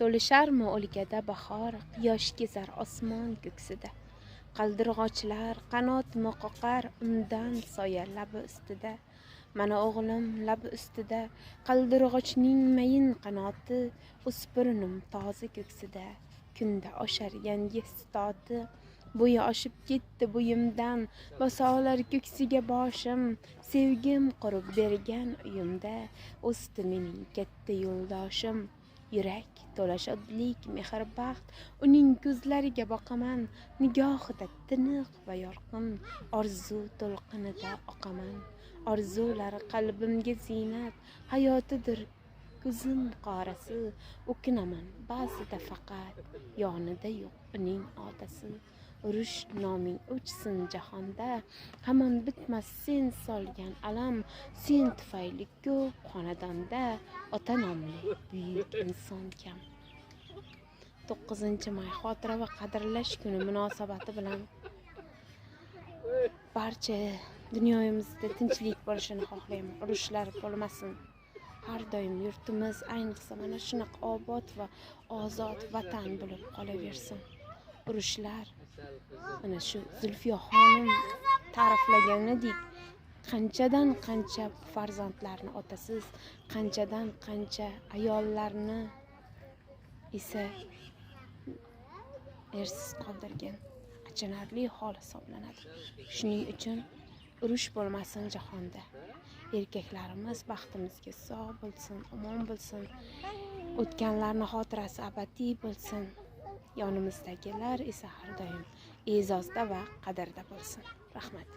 To'lisharmi o'lkada bahor, quyosh kezar osmon ko'ksida. Qaldirg'ochlar qanotmi qoqar, undan soya labi ustida. Mana o'g'lim labi ustida, qaldirg'ochning mayin qanoti, o'spirinim toza ko'ksida. Kunda oshar yangi hissiyoti, bo'yi oshib ketdi bo'yimdan, bosolar ko'ksiga boshim, sevgim qurib bergan uyimda, o'sdi mening katta yo'ldoshim. Yurak to'la shodlik, mehr, baxt, uning ko'zlariga boqaman, nigohida tiniq va yorqin, orzu to'lqinida oqaman. Orzular qalbimga ziynat, hayotidir ko'zim qorasi, o'kinaman ba'zida faqat, yonida yo'q uning otasi. Urush noming o'chsin jahonda, hamon bitmas sen solgan alam, sen tufayli ko'p xonadonda ota nomli buyuk inson kam. 9 may xotira va qadrlash kuni munosabati bilan barcha dunyoyimizda tinchlik bo'lishini xohlayman. Urushlar bo'lmasin. Har doim yurtimiz, ayniqsa, mana shunaqa obod va ozod vatan bo'lib qolaversin. Urushlar, mana shu Zulfiya xonim ta'riflaganidek, qanchadan qancha farzandlarni otasiz, qanchadan qancha ayollarni esa ersiz qoldirgan achinarli hol hisoblanadi. Shuning uchun urush bo'lmasin jahonda. Erkaklarimiz baxtimizga sog' bo'lsin, omon bo'lsin, o'tganlarni xotirasi abadiy bo'lsin, yonimizdagilar esa har doim e'zozda va qadrda bo'lsin. Rahmat.